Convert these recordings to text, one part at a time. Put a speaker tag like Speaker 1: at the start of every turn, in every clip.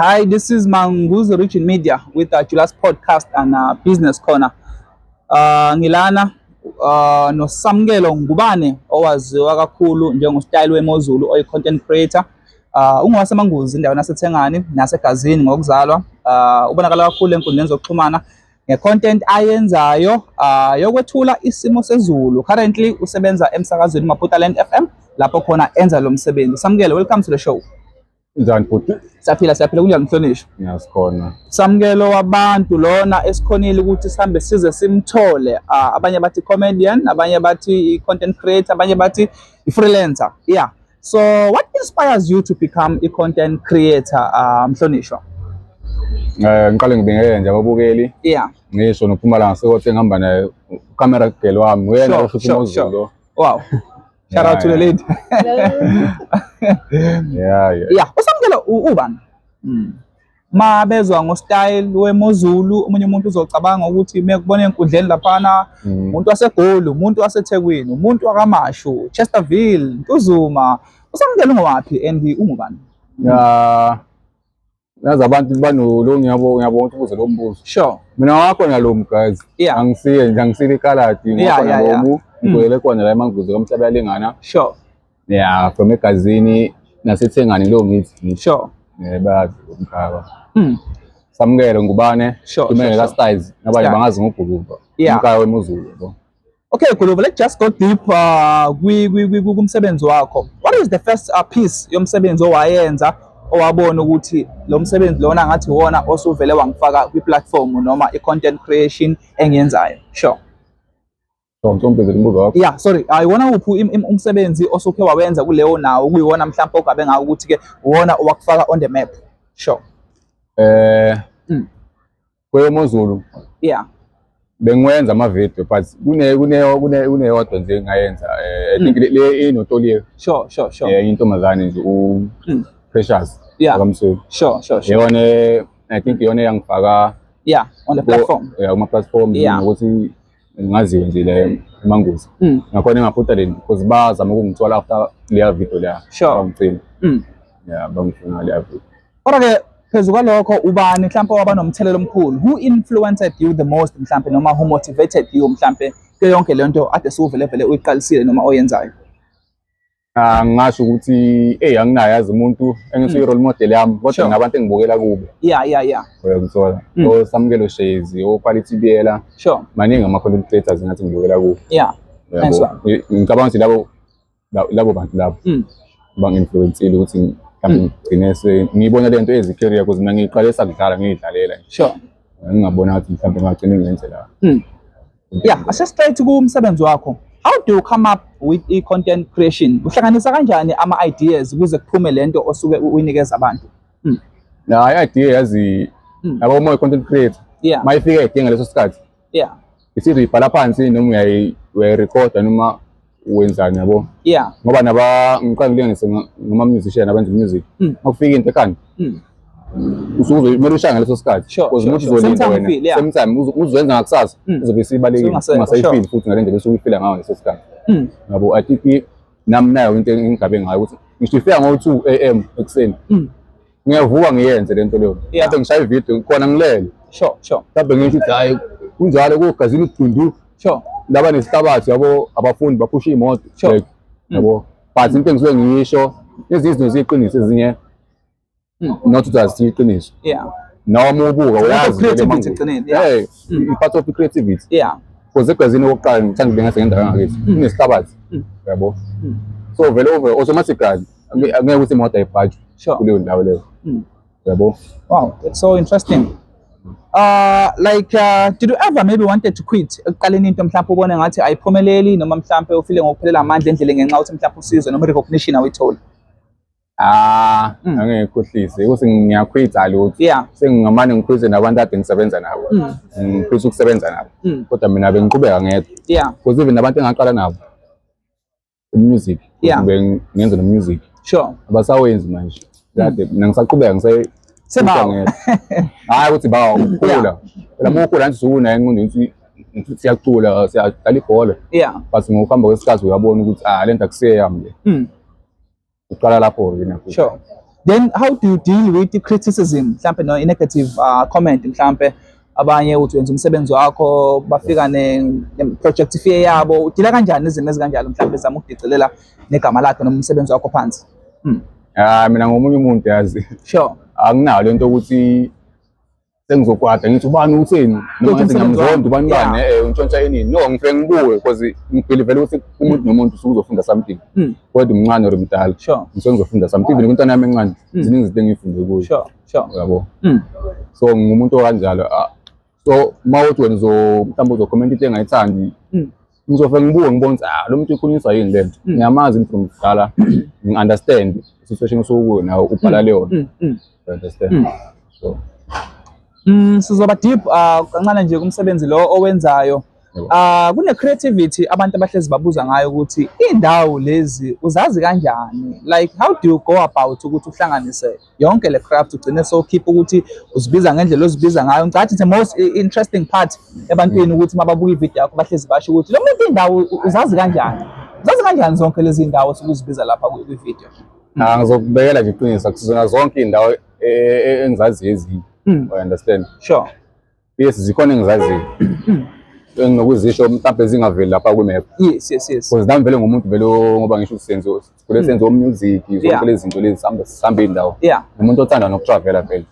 Speaker 1: Hi, this is Manguzi Region Media with our Julas Podcast and Business Corner. Ngilana noSamkelo Ngubane, owaziwa kakhulu njengoStyle Wemozulu, oyi-content creator. UngowaseManguzi, endaweni yaseThengani naseGazini ngokuzalwa. Ubonakala kakhulu enkundleni zokuxhumana nge-content ayenzayo yokwethula isimo sezulu. Currently usebenza emsakazweni Maputaland FM, lapho khona enza lo msebenzi. Samkelo, welcome to the show.
Speaker 2: Njani, bhuti?
Speaker 1: Siyaphila, siyaphila. Kunjani, mhlonishwa?
Speaker 2: Ngiyasikhona.
Speaker 1: Samkelo wabantu lona esikhonile ukuthi sihambe size simthole. Abanye bathi comedian, abanye bathi i-content creator, abanye bathi i-freelancer. Yeah. So what inspires you to become a content creator, mhlonishwa?
Speaker 2: Ngiqale ngibingelele nje ababukeli. Ngisho noPhumalanga Sekothe ngihamba naye, camera girl wami. Uyena oshutha uMozulu.
Speaker 1: Wow. Shout out to the lady.
Speaker 2: Yeah.
Speaker 1: Yeah, uSamkelo ubani? Ma bezwa ngoStyle Wemozulu, omunye umuntu uzocabanga ukuthi mekubona enkundleni laphana umuntu waseGoli, umuntu waseThekwini, umuntu wakaMashu, Chesterville, Ntuzuma. USamkelo ungowaphi and ungubani?
Speaker 2: Ya. Yazi abantu banolo, ngiyabonga ukuthi ubuze lo mbuzo. Mina wakhona lo guys. Angisiye nje, angisile ikhaladi, ngakhona lomu. Ngigcwele khona la eManguzi kaMhlaba yalingana. Yeah, from eGazini naseThengani lo ngithi. Bayazi umkhaba. Samkelo Ngubane, Dumele ka Styles, nabanye bangazi ngoGuluva. Umkhaya weMozulu, yabo.
Speaker 1: Okay, Guluva, let's just go deep kumsebenzi wakho. What is the first piece yomsebenzi owayenza owabona ukuthi lo msebenzi lona ngathi wona osuvele wangifaka kwi-platform noma i-content creation engiyenzayo? Sure.
Speaker 2: So, mhlawumbe umbuzo wakho.
Speaker 1: Yeah, sorry. Ayiwona uphi umsebenzi osukhe wawenza kuleyo nawo kuyiwona mhlawumbe ogabe ngawo ukuthi ke uwona owakufaka on the map? Sure.
Speaker 2: KweMozulu. Bengiwenza ama video, but kuneyodwa nje engayenza, I think le inotoliwe.
Speaker 1: Sure, sure, sure.
Speaker 2: Intombazane nje u Precious. Akamsweli.
Speaker 1: Sure, sure, sure.
Speaker 2: Yona, I think iyona eyangifaka
Speaker 1: Yeah, on the platform.
Speaker 2: Yeah, kuma platform, ukuthi ngaziwe nje le eManguzi. Ngakhona engaphutha because bazama ukungithola after leya video leya. Bangicela. Yeah, bangifuna leya video.
Speaker 1: Kodwa ke phezu kwalokho, ubani mhlawumbe owaba nomthelela omkhulu? Who influenced you the most mhlawumbe, noma who motivated you mhlawumbe kuyo yonke le nto ade suvele vele uyiqalisile noma oyenzayo?
Speaker 2: Ngingasho ukuthi hey, anginayo yazi umuntu engithi i-role model yami, kodwa nginabantu engibukela kubo. Uyangithola. OSamkelo Shezi, oQuality Biyela. Maningi ama content creators engathi ngibukela kubo. Uyabo?
Speaker 1: Nice one.
Speaker 2: Ngicabanga ukuthi labo bantu labo bangi-influence-ile ukuthi mhlawumbe ngigcine ngiyibona le nto ezi-career, because mina ngiyiqale sakudlala ngiyidlalela nje. Ngingabona ukuthi mhlawumbe ngagcine ngenze la.
Speaker 1: Yeah, ase straight kumsebenzi wakho. How do you come up with i-content creation? Uhlanganisa kanjani ama-ideas ukuze kuphume lento osuke uyinikeza abantu?
Speaker 2: Na i-idea yazi, yabo, uma uyi-content creator, mayifika idinga leso sikhathi, isithi uyibhala phansi noma uyayirekhoda noma wenzani, yabo? Ngoba naba ngiqala ngilinganise ngama musician abenza music. Makufika into ekhanda, usuke kumele ushaye ngaleso sikhathi. Because umuntu uzolinda
Speaker 1: Same time
Speaker 2: wena.
Speaker 1: feel, yeah.
Speaker 2: Same time uzoyenza ngakusasa, uzobe isibalekile,
Speaker 1: Usungasekho,
Speaker 2: ungasayifeel futhi ngale ndlela osuke uyifila ngayo ngaleso sikhathi. Yabo, I think nami nayo into engigabe ngayo ukuthi ngisho ifika ngo 2 AM ekuseni. Ngiyavuka ngiyenze lento leyo. Mhlawumbe ngishaya ivideo khona ngilele. Mhlawumbe ngisho ukuthi hayi kunjalo kugazini udundu. Laba nesihlabathi, yabo, abafundi baphusha imoto. Like, yabo. But into engisuke ngiyisho, ezinye izinto ziyiqiniso, ezinye not ukuthi aziyiqiniso. Noma ubuka
Speaker 1: It's
Speaker 2: uyazi
Speaker 1: creativity
Speaker 2: vele mangu-
Speaker 1: ekugcineni, yeah.
Speaker 2: Hey, i-part of creativity. Because egazini okokuqala ngithanda ukulinganisa ngendawo yangakithi. Kunesihlabathi. Yabo. So vele over automatically angeke ukuthi imoto ayibhajwe kuleyo ndawo leyo. Yabo.
Speaker 1: Wow, that's so interesting. Like did you ever maybe wanted to quit? Ekuqaleni into mhlawumbe ubone ngathi ayiphumeleli, noma mhlawumbe ufile ngokuphelela amandla endleleni ngenxa yokuthi mhlawumbe usizo noma recognition awuyitholi?
Speaker 2: Angeke ngikhohlise ukuthi ngiyaquita lutho. Sengingamane ngiquite nabantu ade ngisebenza nabo. Ngiquite ukusebenza nabo. Kodwa mina bengiqhubeka ngedwa. Because even nabantu engaqala nabo music, bengenza no music. Abasawenzi manje. Kade mina ngisaqhubeka ngise
Speaker 1: Sebawa.
Speaker 2: ngedwa. Hayi ukuthi bawa ukukhula. Phela uma ukhula nje usunayo ingqondo ukuthi siyacula, siyadlala ibhola. But ngokuhamba kwesikhathi uyabona ukuthi lento akusiyo yami le. Uqala lapho ke nakho.
Speaker 1: Then how do you deal with the criticism, mhlampe no negative comment, mhlampe abanye uthi wenza umsebenzi wakho, bafika ne project ifike yabo, udila kanjani nezimo ezikanjalo, mhlampe zama ukudicelela negama lakhe noma umsebenzi wakho phansi?
Speaker 2: Ah, mina ngomunye umuntu, yazi, anginayo lento ukuthi sengizokwata ngithi ubani utheni noma
Speaker 1: Uthi
Speaker 2: ngathi
Speaker 1: umsebenzi
Speaker 2: ngiyamzonda ubani
Speaker 1: wami.
Speaker 2: bani, untshontsha inini. No, ngifike ngibuke because ngibelieve vele ukuthi umuntu nomuntu usuke uzofunda something, whether umncane or mdala. Ngisuke ngizofunda something, even kwintwana yami encane, ziningi izinto engiyifunde kuyo. Uyabo? So ngingumuntu okanjalo. Ah, so uma uthi wena mhlawumbe uzokhomenta into engayithandi, ngizofike ngibuke, ngibone ukuthi, ah, lo muntu ukhulunyiswa yini le nto. Ngiyamazi from kudala, ngi-understand i-situation osuke nawe ubhala leyo nto. You understand? So
Speaker 1: Sizoba deep kancane nje kumsebenzi lo owenzayo.
Speaker 2: Yebo.
Speaker 1: Kune creativity abantu abahlezi babuza ngayo ukuthi indawo lezi uzazi kanjani? Like, how do you go about ukuthi uhlanganise yonke le craft, ugcine sowukhipha ukuthi uzibiza ngendlela ozibiza ngayo? Ngicathi it's the most interesting part ebantwini ukuthi mababuka ivideo yakho bahlezi basho ukuthi lo muntu indawo uzazi kanjani? Uzazi kanjani zonke lezi ndawo sokuzibiza lapha kwi-video?
Speaker 2: Ah, ngizokubekela nje iqiniso, akusizona zonke iy'ndawo engizaziyo ezinye. You understand?
Speaker 1: Sure.
Speaker 2: Yes, zikhona engizaziyo enginokuzisho mhlawumbe zingaveli lapha kwi-map. Because nami vele ngumuntu vele ngoba ngisho ukuthi senze, sikhule senze o-music, zonke lezi zinto lezi, sihambe sihambe iy'ndawo. Umuntu othanda nokutravela vele.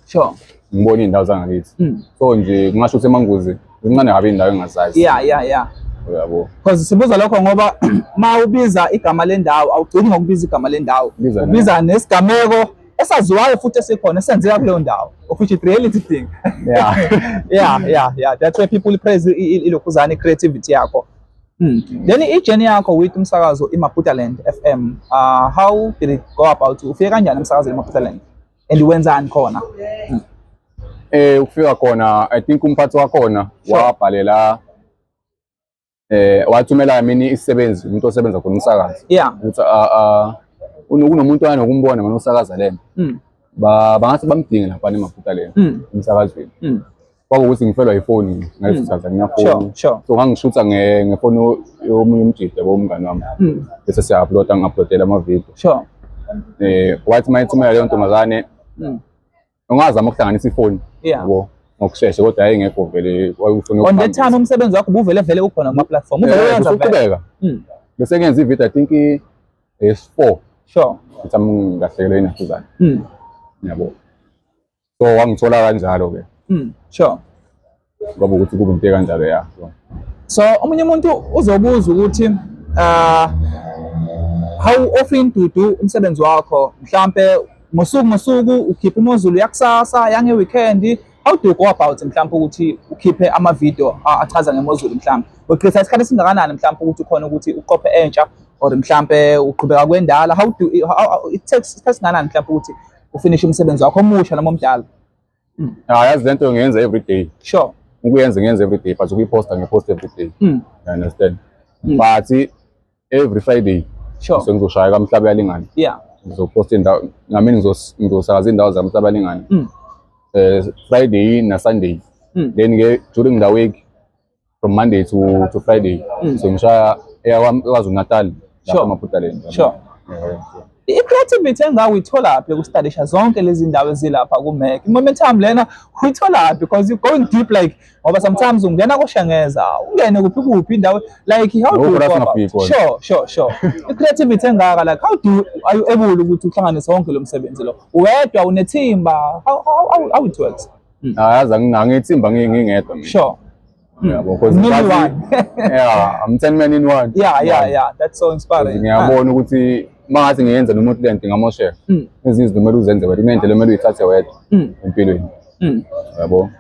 Speaker 2: Ngibona iy'ndawo zangakithi. So nje kungasho ukuthi eManguzi zincane kabi iy'ndawo engingazazi. Uyabo.
Speaker 1: Because sibuza lokho ngoba ma ubiza igama lendawo, awugcini ngokubiza igama lendawo.
Speaker 2: Ubiza
Speaker 1: Ubiza nesigameko esaziwayo futhi esikhona esenzeka kuleyo ndawo, of which is reality thing. Yeah. That's why people praise ilokhuzana i-creativity yakho. Then i-journey yakho with umsakazo iMaputaland FM, how did it go about? Ufike kanjani emsakazweni iMaputaland? And wenzani khona?
Speaker 2: Ukufika khona, I think umphathi wakhona wabhalela, wathumela mina isisebenzi, umuntu osebenza khona umsakazo, ukuthi kunomuntu anokumbona mana usakaza lento. Bangathi bamdinge lapha eMaputaland emsakazweni. Kwakuwukuthi ngifelwa ifoni ngaleso sikhathi, anginafoni. So ngangishutha ngefoni yomunye umjida, yabo, umngani wami. Bese siya-uploada, ngi-uploadela amavidiyo. Wathi uma ethumela leyo ntombazane, ungazama ukuhlanganisa ifoni, yabo, ngokushesha, kodwa yayingekho vele, wayefuna
Speaker 1: On that time umsebenzi wakho ubuvele vele ukhona kuma-platform, uvele uyenza vele.
Speaker 2: Usuqhubeka. Bese ngenza ividiyo, I think esi-4. Ukuthi ngingahlekelwe inafuzana. Yabo. So wangithola kanjalo-ke. Ngoba ukuthi kube into kanjalo, ya. So.
Speaker 1: So omunye umuntu uzobuza ukuthi how often do you do umsebenzi wakho? Mhlambe ngosuku ngosuku ukhipha uMozulu yakusasa, yange weekend, how do you go about mhlambe ukuthi ukhiphe ama video achaza ngeMozulu? Mhlambe uchitha isikhathi esingakanani mhlambe ukuthi ukhona ukuthi uqophe entsha, or mhlambe uqhubeka kwendala? How it takes isikhathi esingakanani mhlambe ukuthi ufinish umsebenzi wakho omusha noma omdala?
Speaker 2: Ah, yazi lento ngiyenza every day. Ukuyenza ngiyenza every day, but ukuyiposta ngipost every day. You understand? But every Friday so ngizoshaya kaMhlaba yalingana. Ngizoposta indawo ngamini, ngizosakaza indawo zaMhlaba yalingana. Friday na Sunday. Then ke during the week from Monday to Friday so ngishaya eyaKwaZulu Natal lapha eMaputaland. Yeah.
Speaker 1: I-creativity engaka uyitholaphi ukustadisha zonke lezi ndawo ezilapha ku-Mac? I-momentum lena uyitholaphi? Because you're going deep, like, ngoba sometimes ungena koShengeza, ungene kuphi kuphi indawo, like, how do you
Speaker 2: Lokho la
Speaker 1: go about?
Speaker 2: singafiki khona.
Speaker 1: Sure. I-creativity engaka, like, how do you, are you able ukuthi uhlanganise wonke lo msebenzi lo wedwa, unethimba? How it works?
Speaker 2: Ah, yazi angithimba, ngingedwa mina. Yabo, because
Speaker 1: Only one.
Speaker 2: Yeah, I'm 10 men in one.
Speaker 1: Yeah, that's so inspiring.
Speaker 2: Ngiyabona ukuthi mangathi ngiyenza nomuntu lento ingamosheka. Ezinye izinto kumele uzenze wedwa, kunendlela kumele uyithathe wedwa empilweni. Yabo.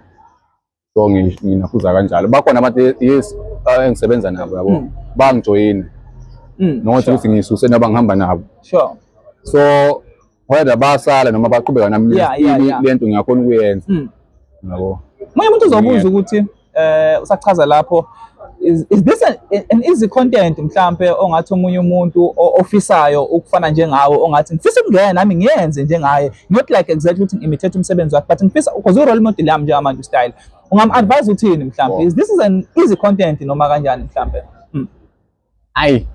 Speaker 2: So nginafuza kanjalo. Bakhona abantu, yes, engisebenza nabo, yabo. Bangijoyina. Nokuthi ukuthi ngisuse naba ngihamba nabo. So whether basala noma baqhubeka nami, lento ngiyakhona ukuyenza. Yabo.
Speaker 1: Omunye umuntu uzobuza ukuthi usachaza lapho, is this an easy content mhlambe ongathi omunye umuntu ofisayo ukufana njengawe, ongathi ngifisa ukungena nami ngiyenze njengaye, not like exactly ukuthi ngi-imitate umsebenzi wakhe, but ngifisa because u-role model yami njengamanje style, ungam-advise uthini mhlambe? Is this is an easy content noma kanjani mhlambe?
Speaker 2: Ayi.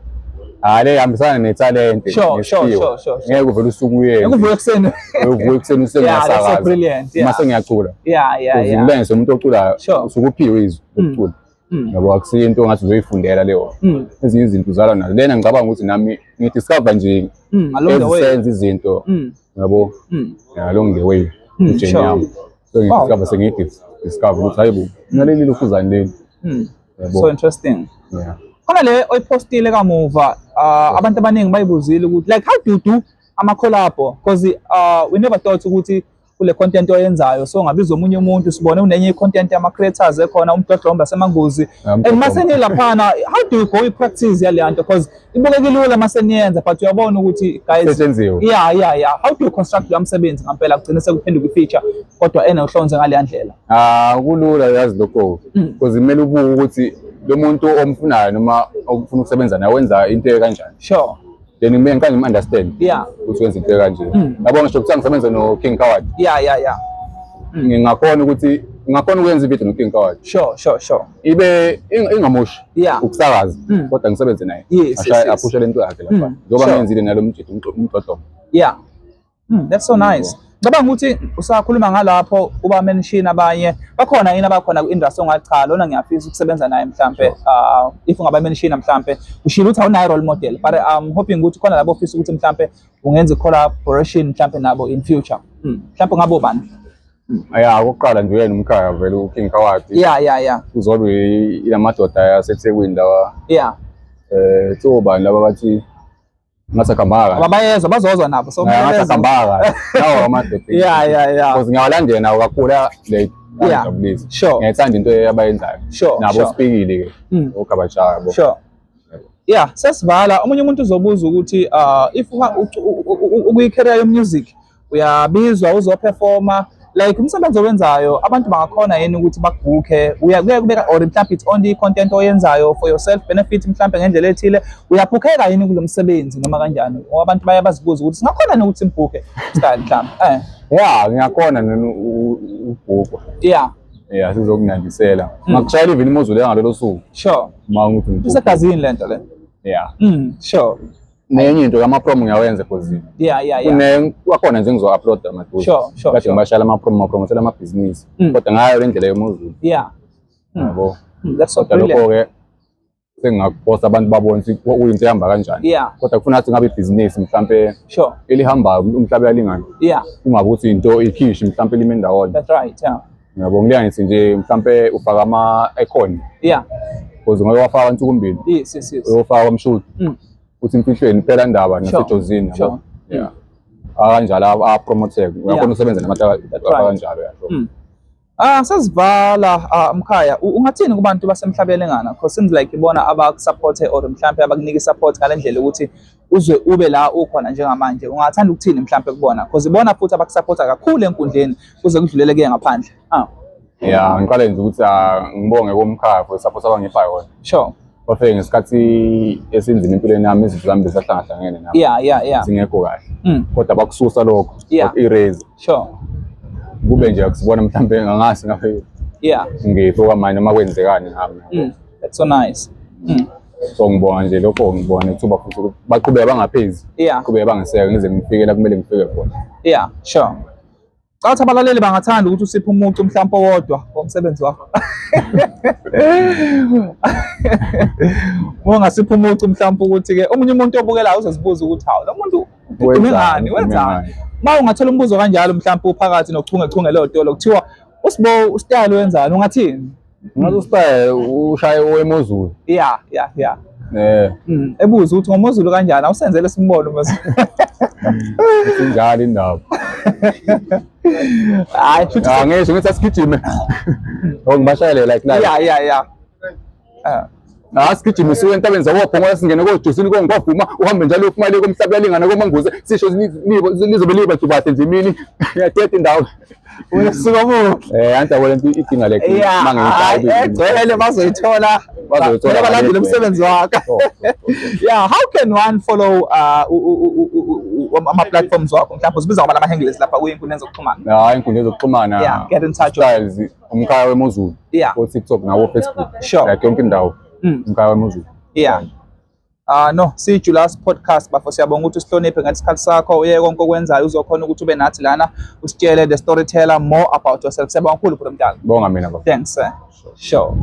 Speaker 2: Hayi, le ihambisana nethalente.
Speaker 1: Sure, sure.
Speaker 2: Ngeke uvele usuke uyenze.
Speaker 1: Ngeke uvuke ekuseni.
Speaker 2: Uvuke ekuseni
Speaker 1: usengasakaza. Yeah, brilliant.
Speaker 2: Yeah. Mase ngiyacula.
Speaker 1: Yeah.
Speaker 2: Ngilengise umuntu oculayo usuke uphiwe izwi lokucula. Yabo, akusiyo into ongathi uzoyifundela leyo. Ezinye izinto uzalwa nazo. Lena ngicabanga ukuthi nami ngidiscover nje
Speaker 1: along the way.
Speaker 2: Ezisenza izinto. Yabo. Along the way. Journey yami. So ngidiscover sengidiscover ukuthi hayibo, ngaleli lokhuzane leli.
Speaker 1: So interesting.
Speaker 2: Yeah.
Speaker 1: Khona le oyipostile kamuva, abantu abaningi bayibuzile ukuthi like how do you do ama collab, because we never thought ukuthi kule content oyenzayo so ngabiza omunye umuntu. Sibone unenye i-content yama creators ekhona, umdlodlomba semanguzi, and mase nilaphana, how do you go i-practice yale nto? Because ibukeka ilula mase niyenza, but uyabona ukuthi guys,
Speaker 2: Setshenziwe.
Speaker 1: Yeah, how do you construct lo msebenzi ngampela kugcine sekuphenduka i-feature kodwa enohlonze ngale ndlela?
Speaker 2: Ah, kulula yazi lokho. Because kumele ubuke ukuthi lo muntu omfunayo noma ofuna ukusebenza naye wenza into kanjani. Then kumele ngiqale ngim-understand ukuthi wenza into kanje. Yabo, ngisho kuthiwa ngisebenza no-King Coward. Ngingakhona ukuthi ngingakhona ukwenza ivideo no-King Coward.
Speaker 1: Sure sure sure
Speaker 2: Ibe ingamoshi ukusakaza, kodwa ngisebenze naye. Ashaye aphushe lento yakhe lapha. Njengoba ngenzile nalo mjidi umdlodlo.
Speaker 1: Yeah. That's so nice. Ngicabanga ukuthi usakhuluma ngalapho uba mention abanye bakhona yini abakhona ku-industry ongathi cha, lona ngiyafisa ukusebenza naye mhlampe, if ungaba mention mhlampe ushilo ukuthi awunayo role model, but I'm hoping ukuthi khona labo ofisa ukuthi mhlampe ungenza i-collaboration mhlampe nabo in future, mhlampe ungabo bani?
Speaker 2: Ya, okokuqala nje uyena umkhaya vele uKing Coward. Uzobe ilamadoda yaseThekwini lawa. Obani laba bathi ngathi akuhambanga kahle.
Speaker 1: Ababayezwa bazozwa nabo, so
Speaker 2: Ngathi
Speaker 1: kumele
Speaker 2: akuhambanga kahle. Nawo amadoda. Because ngiyawalandela nawo kakhulu late. Ngiyajabulisa. Ngiyayithanda into abayenzayo. Nabo sipikile ke. Ogabatsha yabo.
Speaker 1: Yeah, sesivala. Omunye umuntu uzobuza ukuthi if ukuyi-career yo-music uyabizwa uzoperforma, like umsebenzi owenzayo abantu bangakhona yini ukuthi bakubhukhe, uya kuye kubeka, or mhlawumbe it's only content oyenzayo for your self benefit mhlawumbe ngendlela ethile, uyabhukheka yini kulo msebenzi noma kanjani? Ngoba abantu baye bazibuza ukuthi singakhona yini ukuthi simbhukhe style mhlawumbe.
Speaker 2: Yeah, ngiyakhona nina ubhukwa. Yeah, sizokunandisela. Ngakushayela even imozulu yangalolo suku. Uma ngithi ngibhukhe.
Speaker 1: Isegazini lento le.
Speaker 2: Yeah.
Speaker 1: Sure.
Speaker 2: Nenye into ama promo ngiyawenza because
Speaker 1: Yeah.
Speaker 2: kune kwakhona nje ngizo upload amaduze.
Speaker 1: Sure,
Speaker 2: Kade
Speaker 1: sure.
Speaker 2: ngibashayela ama promo, mapromotela amabhizinisi. Kodwa ngayo le ndlela yomuzulu. Yabo.
Speaker 1: That's so
Speaker 2: Kodwa
Speaker 1: brilliant.
Speaker 2: lokho-ke sengingakuphosta abantu babone ukuthi kuyinto ehamba kanjani. Kodwa kufuna ukuthi ngabe ibhizinisi mhlampe elihambayo umhlaba uyalingana. Kungabe ukuthi into ikhishi mhlampe lime ndawonye.
Speaker 1: That's right. Yeah.
Speaker 2: Yabo, ngilinganise nje mhlampe ufaka ama aircon. Because ngeke wafaka insuku mbili.
Speaker 1: Yes.
Speaker 2: Uyofaka kwamshudu. Uthi imfihlweni phela indaba nasejozini yabo. Yeah. Akanjalo a-promote uyakhona ukusebenza nabantu abakanjalo yabo.
Speaker 1: Ah, sesivala, mkhaya, ungathini kubantu basemhlabeni ngana, because seems like ibona abakusupport or mhlampe abakunika support ngale ndlela ukuthi uze ube la ukhona njengamanje, ungathanda ukuthini mhlampe kubona, because ibona futhi abakusupporta kakhulu enkundleni kuze kudlulele kuye ngaphandle?
Speaker 2: Yeah, ngiqale nje ukuthi ngibonge komkhaya for support abangipha yona. Bafike ngesikhathi esinzima empilweni yami, izinto zami bezahlangahlangene nami.
Speaker 1: Yeah.
Speaker 2: Singekho kahle. Kodwa bakususa lokho. Baku-erase. Kube nje akusibona mhlambe ngangasi ngabe ngiphi okwamanje noma kwenzekani ngami.
Speaker 1: That's so nice.
Speaker 2: So ngibonga nje lokho, ngibonga nethuba futhi ukuthi baqhubeke bangaphezi. Qhubeke bangiseke ngize ngifike la kumele ngifike khona.
Speaker 1: Yeah, sure. Cathi abalaleli bangathanda ukuthi usiphe umucu mhlawumbe owodwa womsebenzi wakho. Ungasipha umucu mhlawumbe ukuthi ke omunye umuntu obukelayo uzozibuza ukuthi hawu, lo muntu udume ngani, wenzani? Uma ungathola umbuzo kanjalo mhlawumbe uphakathi nochungechunge leyo tolo kuthiwa uSibo ustayile wenzani, ungathini?
Speaker 2: Ngathi ustayile ushaye owemozulu.
Speaker 1: Yeah. Ebuza ukuthi ngomozulu kanjani, awusenzele simbono mase.
Speaker 2: Injalo indaba.
Speaker 1: Hayi futhi
Speaker 2: Ah, ngisho ngithi asigijime. Oh, ngibashayele like la.
Speaker 1: Yeah.
Speaker 2: Ah, sigijime suke entabeni zakoBhongola singene koJosini kongwavuma uhambe njalo uphumale komhlaba uyalingana komanguze sisho lizobe liba jubahle nje imini ngiyathetha indawo.
Speaker 1: Usuka mu.
Speaker 2: Anti yabo lento idinga like
Speaker 1: Yeah, egcwele bazoyithola.
Speaker 2: Bazoyithola
Speaker 1: balandele
Speaker 2: ngale
Speaker 1: umsebenzi wakho.
Speaker 2: Oh.
Speaker 1: Yeah, how can one follow ama platforms wakho? Mhlawumbe uzibiza ngoba lama handles lapha kuyinkundla zokuxhumana.
Speaker 2: Hayi, inkundla zokuxhumana.
Speaker 1: Yeah, get in touch.
Speaker 2: Styles umkhaya wemozulu.
Speaker 1: Yeah.
Speaker 2: Ko TikTok nawo Facebook.
Speaker 1: Sure.
Speaker 2: Like yonke indawo. Umkhaya wemozulu.
Speaker 1: Yeah. No, siyiJulas Podcast bafo, siyabonga ukuthi usihloniphe ngesikhathi sakho, uye konke okwenzayo uzokhona ukuthi ube nathi lana usitshele the storyteller more about yourself. Siyabonga kakhulu bro mdala.
Speaker 2: Bonga mina baba.
Speaker 1: Thanks. Sure.